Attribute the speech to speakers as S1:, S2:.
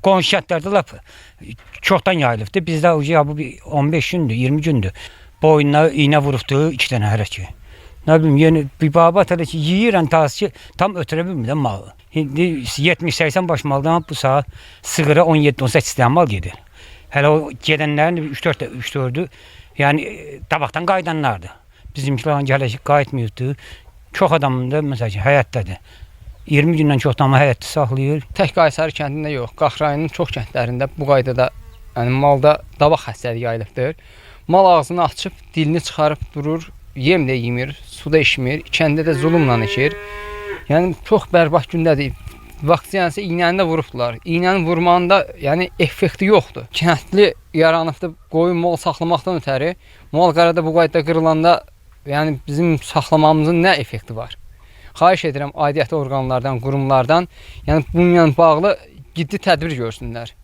S1: Qonşu kəndlərdə lap çoxdan yayılıbdı. Bizdə ya bu bir 15 gündür, 20 gündür. Boynuna iynə vurubdu 2 dənə hələ ki. Nə bilim, yeni bir babat hələ ki yeyirəm ta ki tam ötürə bilmirəm malı. İndi 70-80 baş maldan bu saat sığıra 17-18 dənə mal gedir. Hələ o gedənlərin 3-4 3-4-ü yəni qabaqdan qayıdanlardır. Bizimkilər hələ ki qayıtmayıbdı. Çox adamın da məsəl üçün həyətdədir. 20 gündən çox damı həyətdə saxlayır.
S2: Tək Qaysarı kəndində yox, Qax rayonunun çox kəndlərində bu qaydada yəni malda dabaq xəstəliyi yayılıbdır. Mal ağzını açıb dilini çıxarıb durur, yem də yemir, su da içmir, içəndə də zulmla içir. Yəni çox bərbad gündədir. Vaksinası iynəni də vurubdular. İynəni vurmanın da yəni effekti yoxdur. Kəndli yaranıbdı qoyun mal saxlamaqdan ötəri mal qarada bu qaydada qırılanda yəni bizim saxlamamızın nə effekti var? Xahiş edirəm aidiyyəti orqanlardan, qurumlardan, yəni bununla bağlı ciddi tədbir görsünlər.